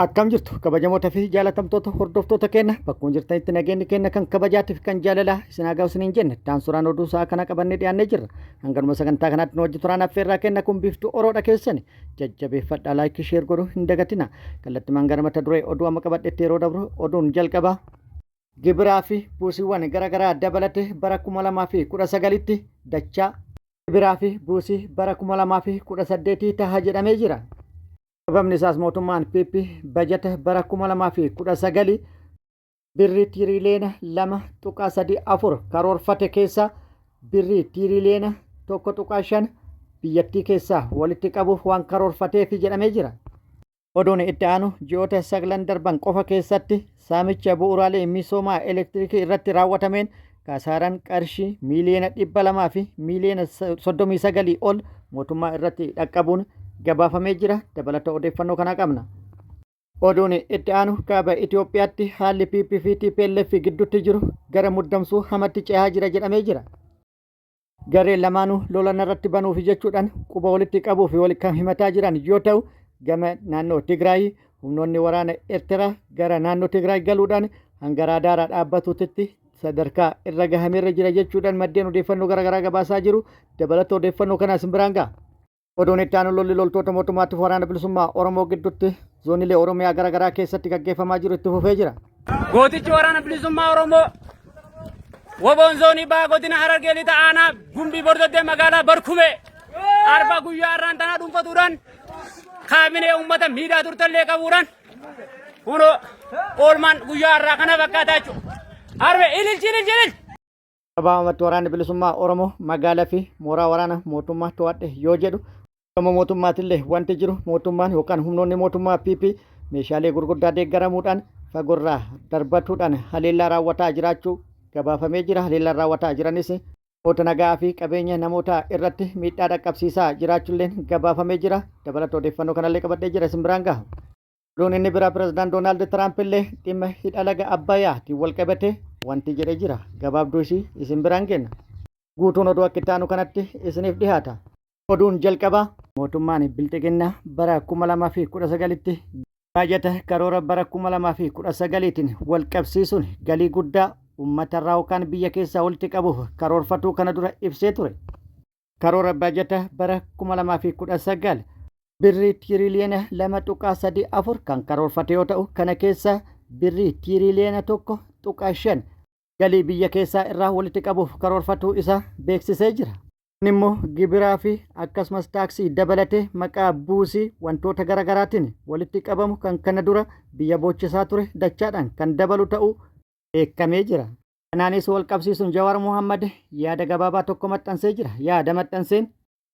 Akkam jirtu kabajamoota fi jaalatamtoota hordoftoota keenya bakkuma jirtanitti nageenyi keenya kan kabajaatiif kan jaalalaa isin haa ga'u isiniin jenne taansuraan oduu sa'a kana qabannee dhiyaannee jirra. Hanganuma sagantaa kanaatti nu wajji turaan affeerraa keenya kun biiftuu oroodha keessani jajjabeeffadhaa laayikii sheer godhuu hin dagatina. Kallattimaan gara mata duree oduu amma qabadhetti yeroo dabru oduun jalqaba. Gibiraa fi buusiiwwan garaagaraa dabalate bara 2019tti dachaa gibiraa fi buusii bara 2018 taha jedhamee jira. Sababni isaas mootummaan PP bajata bara 2019 birrii tiiriiliyoona 2.34 karoorfate keessaa birrii tiiriiliyoona 1.5 biyyattii keessaa walitti qabuuf waan karoorfateefi jedhamee jira. Oduun itti aanu ji'oota saglan darban qofa keessatti saamicha bu'uuraalee misoomaa elektirikii irratti raawwatameen kasaaraan qarshii miiliyoona 200 fi miiliyoona 39 ol mootummaa irratti dhaqqabuun gabaafamee jira. Dabalata odeeffannoo kanaa qabna. Oduun itti aanu kaaba Itoophiyaatti haalli PP fi TPLF gidduutti jiru gara muddamsuu hamatti cehaa jira jedhamee jira. Gareen lamaanuu lola narratti banuufi jechuudhaan quba walitti qabuu fi wal kan himataa jiran yoo ta'u, gama naannoo Tigraay humnoonni waraana Eertiraa gara naannoo Tigraay galuudhaan hanga raadaara dhaabbatuutitti sadarkaa irra gahameerra jira jechuudhaan maddeen odeeffannoo garaagaraa gabaasaa jiru. Dabalata odeeffannoo kanaa isin biraan ga'a. Oduun itti aanu lolli loltoota mootummaatiif waraana bilisummaa Oromoo gidduutti zoonilee Oromiyaa gara garaa keessatti gaggeeffamaa jiru itti fufee jira. Gootichi waraana bilisummaa Oromoo Woboon zoonii baha godina Harargee lixa aanaa Gumbii Bordoddee magaalaa Barkumee arba guyyaa har'aan tanaa dhuunfatuudhaan kaabinee uummata miidhaa turtellee qabuudhaan kunoo oolmaan guyyaa har'aa kana fakkaataa jechuudha. Arbe ililchi ililchi ililchi. Gabaabumatti waraanni bilisummaa Oromoo magaalaa fi mooraa waraana mootummaa to'adhe yoo jedhu gama mootummaatillee wanti jiru mootummaan yookaan humnoonni mootummaa PP meeshaalee gurguddaa deeggaramuudhaan fagorraa darbatuudhaan haleellaa raawwataa jiraachuu gabaafamee jira. Haleellaan raawwataa jiranis namoota nagaa fi qabeenya namootaa irratti miidhaa dhaqqabsiisaa jiraachuulleen gabaafamee jira. Dabalata odeeffannoo kanallee qabadhee jira isin biraan gaha. Oduun inni biraa Pireezidant Doonaald Tiraamp illee dhimma hidha laga Abbayaatiin wal qabate wanti jedhe jira. Gabaabduu ishii isin biraan geenna. Guutuun oduu akka itti aanu kanatti isiniif dhihaata. Oduun jalqabaa mootummaan Bilxiginnaa bara 2019tti baajata karoora bara 2019tiin wal qabsiisuun galii guddaa uummatarraa yookaan biyya keessaa walitti qabuuf karoorfatuu kana dura ibsee ture. Karoora baajata bara 2019 birrii tiiriiliyoona 2.34 kan karoorfate yoo ta'u, kana keessaa birrii tiiriiliyoona 1.5 galii biyya keessaa irraa walitti qabuuf karoorfatuu isaa beeksisee jira. Kun immoo gibiraa fi akkasumas taaksii dabalatee maqaa buusii wantoota garaagaraatiin walitti qabamu kan kana dura biyya boochisaa ture dachaadhaan kan dabalu ta'uu beekamee jira. Kanaanis wal qabsiisuun Jawaar Mohammad yaada gabaabaa tokko maxxansee jira. Yaada maxxanseen.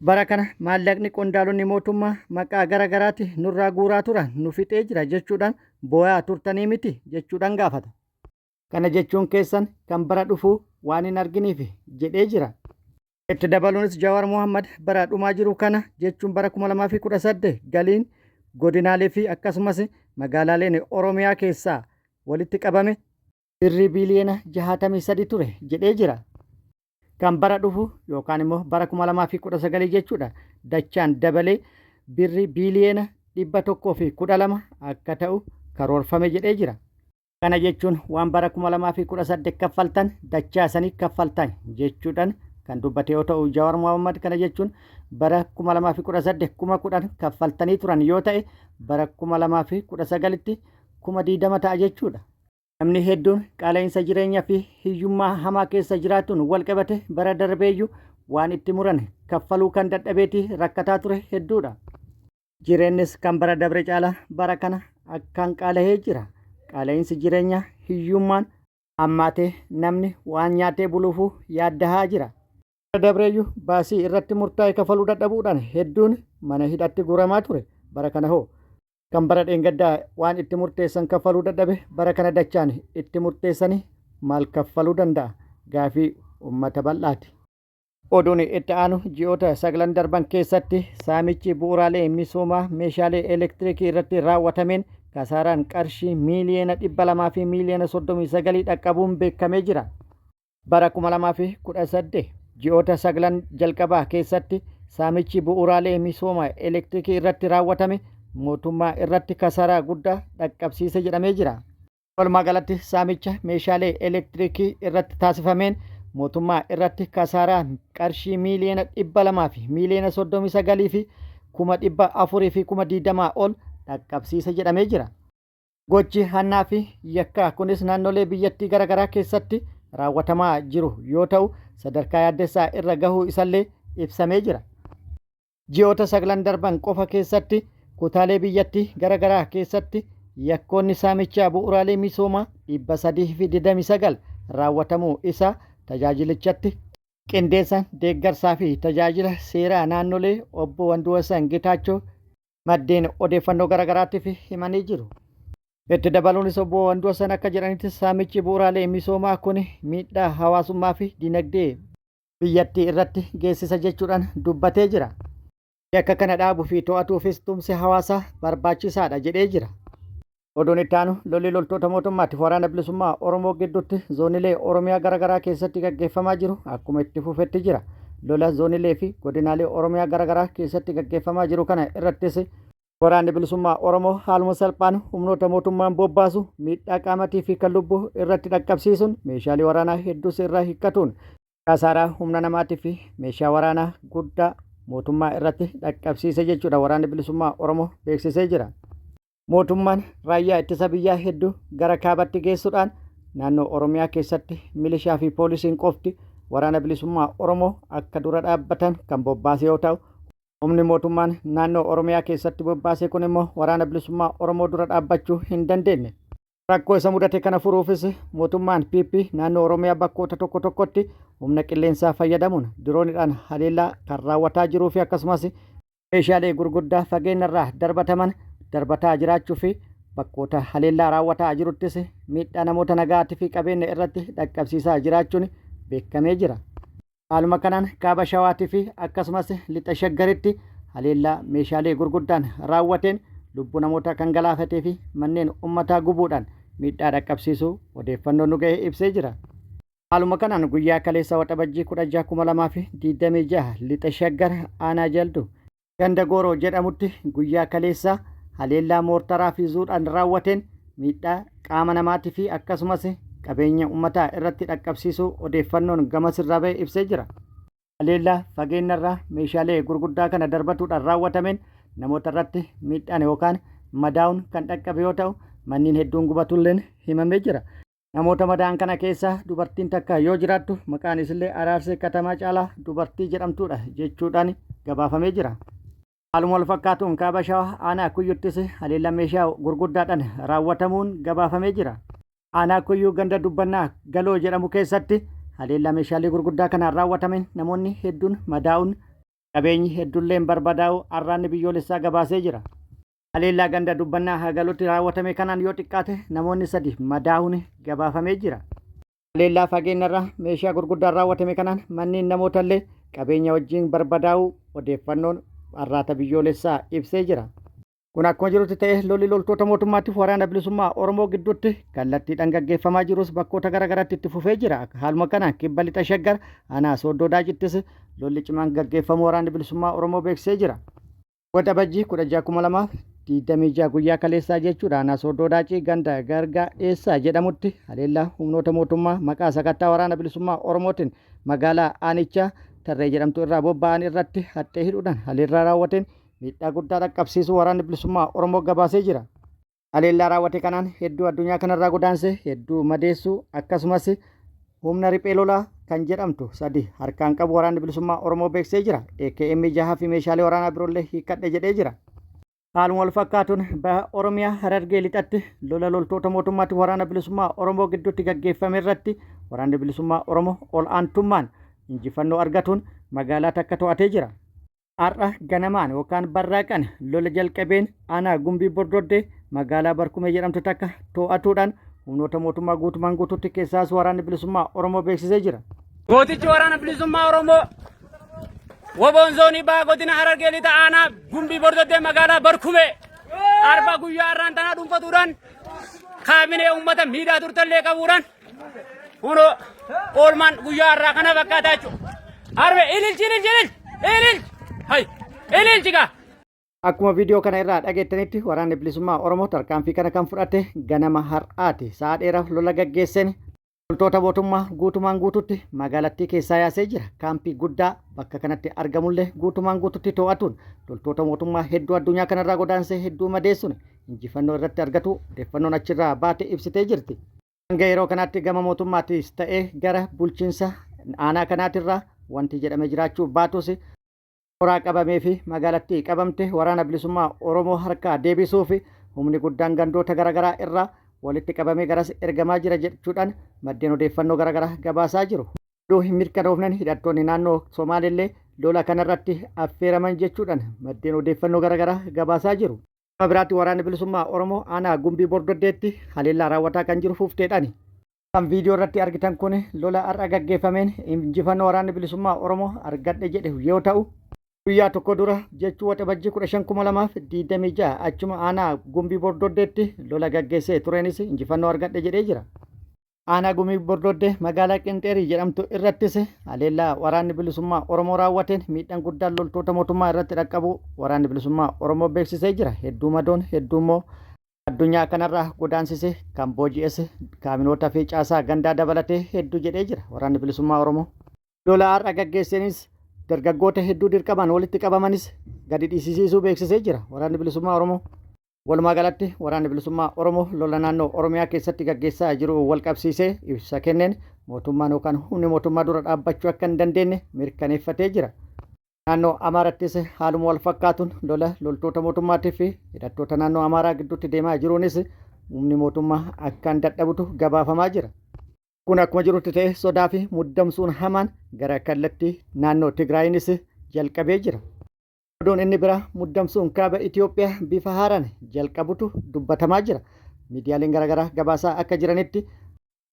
Bara kana maallaqni qondaalonni mootummaa maqaa gara garaati nurraa guuraa turan nu fixee jira jechuudhaan booyaa turtanii miti jechuudhaan gaafata. Kana jechuun keessan kan bara dhufuu waan hin arginiifi jedhee jira. Itti dabaluunis Jawaar Mohammad bara dhumaa jiru kana jechuun bara 2018 galiin godinaalee fi akkasumas magaalaaleen Oromiyaa keessaa walitti qabame birrii biiliyoona 63 ture jedhee jira. Kan bara dhufu yookaan immoo bara 2019 jechuudha dachaan dabalee birri biiliyoona 112 akka ta'u karoorfame jedhee jira. Kana jechuun waan bara 2018 kaffaltan dachaa sanii kaffaltan jechuudhaan kan dubbate yoo ta'u Jawaar Mohammad kana jechuun bara 2018 10,000 kaffaltanii turan yoo ta'e bara 2019tti 20,000 ta'a jechuudha. Namni hedduun qaala'insa jireenyaa fi hiyyummaa hamaa keessa jiraatuun walqabate bara darbeeyyu waan itti muran kaffaluu kan dadhabeeti rakkataa ture hedduudha. Jireennis kan bara dabre caalaa bara kana akkaan qaala'ee jira. Qaala'insi jireenyaa hiyyummaan hammaatee namni waan nyaatee buluufuu yaaddahaa jira. Bara dabreeyyu baasii irratti murtaa'e kafaluu dadhabuudhaan hedduun mana hidhatti guuramaa ture. Bara kana hoo? Kan bara dheengaddaa waan itti murteessan kaffaluu dadhabe bara kana dachaan itti murteessanii maal kaffaluu danda'a? Gaafii ummata bal'aati. Oduun itti aanu ji'oota saglan darban keessatti saamichi bu'uuraalee misoomaa meeshaalee elektirikii irratti raawwatameen kasaaraan qarshii miiliyoona 200 fi miiliyoona 39 dhaqqabuun beekamee jira. Bara 2018 ji'oota saglan jalqabaa keessatti saamichi bu'uuraalee misooma elektirikii irratti raawwatame mootummaa irratti kasaaraa guddaa dhaqqabsiise jedhamee jira. Walumaa galatti saamicha meeshaalee elektirikii irratti taasifameen mootummaa irratti kasaaraa qarshii miiliyoona 200 fi miiliyoona 39 fi 420,000 ol dhaqqabsiise jedhamee jira. Gochi hannaa fi yakkaa kunis naannolee biyyattii garaagaraa keessatti raawwatamaa jiru yoo ta'u sadarkaa yaaddessaa irra gahuu isallee ibsamee jira. Ji'oota saglan darban qofa keessatti kutaalee biyyattii garaagaraa keessatti yakkoonni saamichaa bu'uuraalee misoomaa 329 raawwatamuu isaa tajaajilichatti qindeessaan deeggarsaa fi tajaajila seeraa naannolee obbo Wanduwasan Getaachoo maddeen odeeffannoo garaagaraatiif himanii jiru. Itti dabaluunis obbo Wanduwasan akka jedhanitti saamichi bu'uuraalee misoomaa kun miidhaa hawaasummaa fi dinagdee biyyattii irratti geessisa jechuudhaan dubbatee jira. Yakka kana dhaabuu fi to'atuufis tumsi hawaasaa barbaachisaadha jedhee jira. Oduun itti aanu lolli loltoota mootummaatiif waraana bilisummaa Oromoo gidduutti zoonilee Oromiyaa garaagaraa keessatti gaggeeffamaa jiru akkuma itti fufetti jira. Lola zoonilee fi godinaalee Oromiyaa garaagaraa keessatti gaggeeffamaa jiru kana irrattis waraanni bilisummaa Oromoo haaluma salphaan humnoota mootummaan bobbaasu miidhaa qaamatii fi kan lubbuu irratti dhaqqabsiisuun meeshaalee waraanaa hedduus irraa hiikkatuun kasaaraa humna namaatii fi meeshaa waraanaa guddaa mootummaa irratti dhaqqabsiise jechuudha waraanni bilisummaa Oromoo beeksisee jira. Mootummaan raayyaa ittisa biyyaa hedduu gara kaabatti geessuudhaan naannoo Oromiyaa keessatti milishaa fi poolisiin qofti waraana bilisummaa Oromoo akka dura dhaabbatan kan bobbaase yoo ta'u humni mootummaan naannoo Oromiyaa keessatti bobbaase kun immoo waraana bilisummaa Oromoo dura dhaabbachuu hin dandeenye. Rakkoo isa mudate kana furuufis mootummaan PP naannoo Oromiyaa bakkoota tokko tokkotti humna qilleensaa fayyadamuun dirooniidhaan haleellaa kan raawwataa jiruu fi akkasumas meeshaalee gurguddaa fageenyarraa darbataman darbataa jiraachuu fi bakkoota haleellaa raawwataa jiruttis miidhaa namoota nagaatii fi qabeenya irratti dhaqqabsiisaa jiraachuun beekamee jira. Haaluma kanaan kaaba Shawaatii fi akkasumas lixa Shaggaritti haleellaa meeshaalee gurguddaan raawwateen lubbuu namootaa kan galaafatee fi manneen uummataa gubuudhaan miidhaa dhaqqabsiisuu odeeffannoon nu ga'e ibsee jira. Haaluma kanaan guyyaa kaleessa Waxabajjii 16,2026 lixa Shaggar aanaa jaldu ganda Gooroo jedhamutti guyyaa kaleessa haleellaa moortaraa fi zuudhaan raawwateen miidhaa qaama namaatii fi akkasumas qabeenya uummataa irratti dhaqqabsiisuu odeeffannoon gamasirraa ba'e ibsee jira. Haleellaa fageenyarraa meeshaalee gurguddaa kana darbatuudhaan raawwatameen namoota irratti miidhaan yookaan madaa'uun kan dhaqqabe yoo ta'u manneen hedduun gubatulleen himamee jira. Namoota madaa'an kana keessaa dubartiin takka yoo jiraattu maqaan isillee Araarsee Katamaa Caalaa dubartii jedhamtuudha jechuudhaan gabaafamee jira. Haaluma wal fakkaatuun kaaba Shawaa aanaa Kuyyuttis haleellaa meeshaa gurguddaadhaan raawwatamuun gabaafamee jira. Aanaa Kuyyuu ganda dubbannaa Galoo jedhamu keessatti haleellaa meeshaalee gurguddaa kanaan raawwatameen namoonni hedduun madaa'uun qabeenyi hedduulleen barbadaa'uu arraanni biyyoolessaa gabaasee jira. Haleellaa ganda dubbannaa Hagalotti raawwatame kanaan yoo xiqqaate namoonni sadi madaa'uun gabaafamee jira. Haleellaa fageenyarraa meeshaa gurguddaan raawwatame kanaan manneen namootallee qabeenya wajjin barbadaa'uu odeeffannoon arraata biyyoolessaa ibsee jira. Kun akkuma jirutti ta'e lolli loltoota mootummaatiif waraana bilisummaa Oromoo gidduutti kallattiidhaan gaggeeffamaa jirus bakkoota garaagaraatti itti fufee jira. Haaluma kanaan kibba lixa Shaggar aanaa Sooddoo Daacittis lolli cimaan gaggeeffamuu waraanni bilisummaa Oromoo beeksisee jira. Waxabajjii 16,2026 guyyaa kaleessaa jechuudha aanaa Sooddoo Daacii ganda Gargaa Eessaa jedhamutti haleellaa humnoota mootummaa maqaa sakattaa waraana bilisummaa Oromootiin magaalaa aanichaa Tarree jedhamtu irraa bobba'an irratti haxxee hidhuudhaan haleellaa raawwateen miidhaa guddaa dhaqqabsiisuu waraanni bilisummaa Oromoo gabaasee jira. Haleellaa raawwate kanaan hedduu addunyaa kanarraa godaanse hedduu madeessuu akkasumas humna riphee lolaa kan jedhamtu sadi harkaan qabu waraanni bilisummaa Oromoo beeksisee jira. AKM jaha fi meeshaalee waraanaa biroollee hiikkadhe jedhee jira. Haaluma wal fakkaatuun baha Oromiyaa Harargee lixatti lola loltoota mootummaatti waraana bilisummaa Oromoo gidduutti gaggeeffame irratti waraanni bilisummaa Oromoo ol aantummaan injifannoo argatuun magaalaa takka to'atee jira. Har'a ganamaan yookaan barraaqan lola jalqabeen aanaa Gumbii Bordoddee magaalaa Barkumee jedhamtu takka to'atuudhaan humnoota mootummaa guutumaan guutuutti keessaas waraanni bilisummaa Oromoo beeksisee jira. Gootichi waraana bilisummaa Oromoo Woboon zoonii baha godina Harargee lixa aanaa Gumbii Bordoddee magaalaa Barkumee arba guyyaa har'aan tanaa dhuunfatuudhaan kaabinee uummata miidhaa turtellee qabuudhaan kunoo oolmaan guyyaa har'aa kana fakkaataa jechuudha. Arbe ililchi ililchi ililchi ililchi hay ililchi gaa. Akkuma viidiyoo kana irraa dhageettanitti Waraanni Bilisummaa Oromoo tarkaanfii kana kan fudhate ganama har'aati. Sa'a dheeraaf lola gaggeesseen loltoota mootummaa guutumaan guututti magaalattii keessaa yaasee jira. Kaampii guddaa bakka kanatti argamullee guutumaan guututti to'atuun loltoota mootummaa hedduu addunyaa kanarraa godaansee hedduu madeessuun injifannoo irratti argatu odeeffannoon achirraa baate ibsitee jirti. Hanga yeroo kanaatti gama mootummaatiis ta'ee gara bulchiinsa aanaa kanaatirraa wanti jedhame jiraachuu baatus mooraa qabamee fi magaalattii qabamte Waraana Bilisummaa Oromoo harkaa deebisuuf humni guddaan gandoota garaagaraa irraa walitti qabamee garas ergamaa jira jechuudhaan maddeen odeeffannoo garaagaraa gabaasaa jiru. Oduu hin mirkanoofnen hidhattoonni naannoo Somaaleellee lola kanarratti affeeraman jechuudhaan maddeen odeeffannoo garaagaraa gabaasaa jiru. Gama biraatti Waraanni Bilisummaa Oromoo aanaa Gumbii Bordoddeetti haleellaa raawwataa kan jiru fuufteedhaani. Kan viidiyoo irratti argitan kun lola har'a gaggeeffameen injifannoo Waraanni Bilisummaa Oromoo argadhe jedhe yoo ta'u, guyyaa tokko dura jechuu Waxabajjii 15,2026 achuma aanaa Gumbii Bordoddeetti lola gaggeessee tureenis injifannoo argadhe jedhee jira. Aanaa Gumbii Bordoddee magaalaa Qinxeerii jedhamtu irrattis haleellaa Waraanni Bilisummaa Oromoo raawwateen miidhaan guddaan loltoota mootummaa irratti dhaqqabuu Waraanni Bilisummaa Oromoo beeksisee jira. Hedduu madoon hedduu immoo addunyaa kanarraa godaansise kan booji'es kaabinoota fi caasaa gandaa dabalatee hedduu jedhee jira Waraanni Bilisummaa Oromoo. Lola har'a gaggeesseenis dargaggoota hedduu dirqamaan walitti qabamanis gadi dhiisisiisuu beeksisee jira Waraanni Bilisummaa Oromoo. Walumaa galatti Waraanni Bilisummaa Oromoo lola naannoo Oromiyaa keessatti gaggeessaa jiru wal qabsiisee ibsa kenneen mootummaan yookaan humni mootummaa dura dhaabbachuu akka hin dandeenye mirkaneeffatee jira. Naannoo Amaarattis haaluma wal fakkaatuun lola loltoota mootummaatii fi hidhattoota naannoo Amaaraa gidduutti deemaa jiruunis humni mootummaa akkaan dadhabutu gabaafamaa jira. Kun akkuma jirutti ta'e sodaa fi muddamsuun hamaan gara kallattii naannoo Tigraayinis jalqabee jira. Oduun inni biraa muddamsuun kaaba Itoophiyaa bifa haaraan jalqabutu dubbatamaa jira. Miidiyaaleen garaagaraa gabaasaa akka jiranitti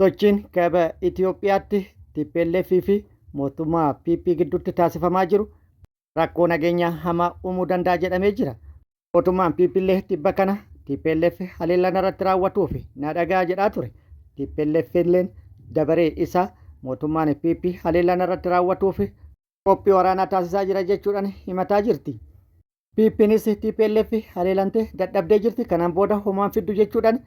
Sochiin kaaba Itoophiyaatti tplf fi mootummaa PP gidduutti taasifamaa jiru rakkoo nageenyaa hamaa uumuu danda'a jedhamee jira. Mootummaan PP illee tibba kana tplf haleellaa narratti raawwatuu fi na dhaga'a jedhaa ture. Tplf illeen dabaree isaa mootummaan PP haleellaa narratti raawwatuu fi qophii waraanaa taasisaa jira jechuudhaan himataa jirti. PPnis tplf haleelantee dadhabdee jirti kanaan booda homaan fiddu jechuudhaan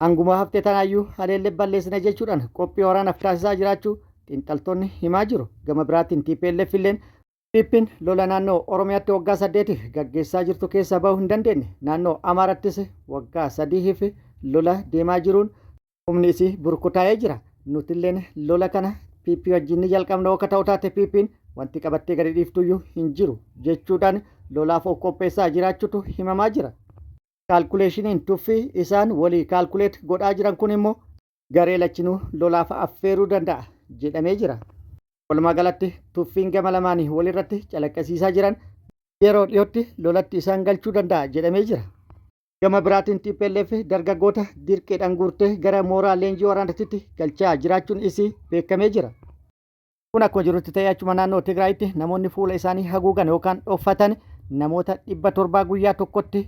Hanguma hafte tanaayyuu haleelle balleessina jechuudhaan qophii waraanaaf taasisaa jiraachuu xiinxaltoonni himaa jiru. Gama biraatiin tplf illeen PPn lola naannoo Oromiyaatti waggaa saddeetiif gaggeessaa jirtu keessaa bahuu hin dandeenye. Naannoo Amaarattis waggaa sadiihiif lola deemaa jiruun humni isii burkutaa'ee jira. Nutilleen lola kana PP wajjin ni jalqabna akka ta'u taate PPn wanti qabattee gadi dhiiftuyyuu hin jiru jechuudhaan lolaaf of qopheessaa jiraachuutu himamaa jira. Kaalkuleeshiniin tuffii isaan walii kaalkuleet godhaa jiran kun immoo garee lachinuu lolaaf affeeruu danda'a jedhamee jira. Walumaa galatti tuffiin gama lamaanii walirratti calaqqisiisaa jiran yeroo dhiyootti lolatti isaan galchuu danda'a jedhamee jira. Gama biraatiin tplf dargaggoota dirqiidhaan guurtee gara mooraa leenjii waraanatitti galchaa jiraachuun isii beekamee jira. Kun akkuma jirutti ta'ee achuma naannoo Tigraayitti namoonni fuula isaanii haguugan yookaan dhoffatan namoota 700 guyyaa tokkotti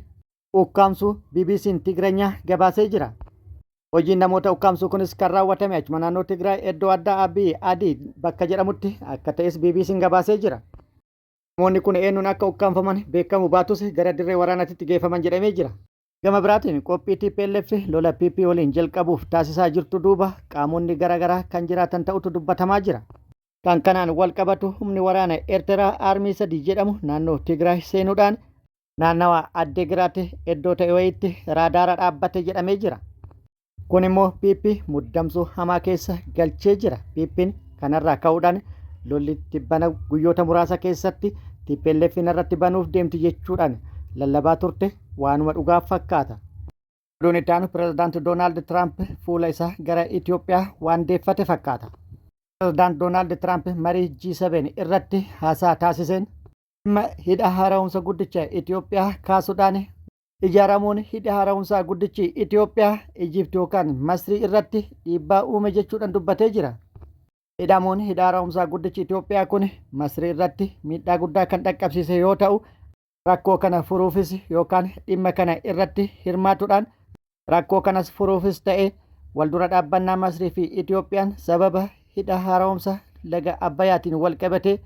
ukkaamsuu BBC'n Tigranyaa gabaasee jira. Hojiin namoota ukkaamsuu kunis kan raawwatame achuma naannoo Tigraay iddoo addaa Abiy Adii bakka jedhamutti akka ta'es BBC'n gabaasee jira. Namoonni kun eenyuun akka ukkaamfaman beekamu baatus gara dirree waraanaatitti geeffaman jedhamee jira. Gama biraatiin qophii tplf lola PP waliin jalqabuuf taasisaa jirtu duuba qaamonni gara garaa kan jiraatan ta'utu dubbatamaa jira. Kan kanaan wal qabatu humni waraana Ertiraa Aarmii 3 jedhamu naannoo Tigraay seenuudhaan naannawa Addegiraat iddoo ta'e wayiitti raadaara dhaabbate jedhamee jira. Kun immoo PP muddamsuu hamaa keessa galchee jira. PPn kanarraa ka'uudhaan lolli tibbana guyyoota muraasa keessatti tplf narratti banuuf deemti jechuudhaan lallabaa turte waanuma dhugaa fakkaata. Oduun itti aanu Pirezidaant Doonaald Tiraamp fuula isaa gara Itoophiyaa waan deeffate fakkaata. Pirezidaant Doonaald Tiraamp marii G7 irratti haasaa taasiseen dhimma hidha haara'umsa guddicha Itoophiyaa kaasuudhaan Ijaaramuun hidhi haara'umsaa guddichi Itiyoophiyaa Ijipt yookaan Masrii irratti dhiibbaa uume jechuudhaan dubbatee jira. Hidhamuun hidha haara'umsaa guddichi Itiyoophiyaa kun Masrii irratti miidhaa guddaa kan dhaqqabsiise yoo ta'u, rakkoo kana furuufis yookaan dhimma kana irratti hirmaatuudhaan rakkoo kanas furuufis ta'e waldura dhaabbannaa Masrii fi Itiyoophiyaan sababa hidha haara'umsa laga Abbayaatiin walqabatee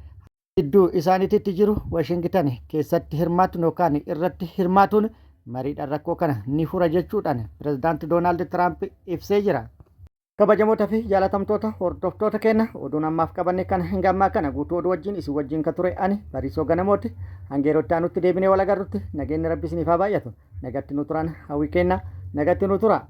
Gidduu isaaniititti jiru Washingitan keessatti hirmaatuun yookaan irratti hirmaatuun mariidhaan rakkoo kana ni fura jechuudhaan Pirezidaanti Doonaald Tiraamp ibsee jira. Kabajamoota fi jaalatamtoota hordoftoota keenya, oduun ammaaf qabanne kan hanga ammaa kana. Guutuu oduu wajjin isin wajjin ka ture ani Bariisoo Ganamooti. Hanga yeroo itti aanutti deebinee wal agarrutti nageenyi Rabbi isiniif haa baay'atu. Nagatti nu turan hawwii kenna, nagatti nu tura.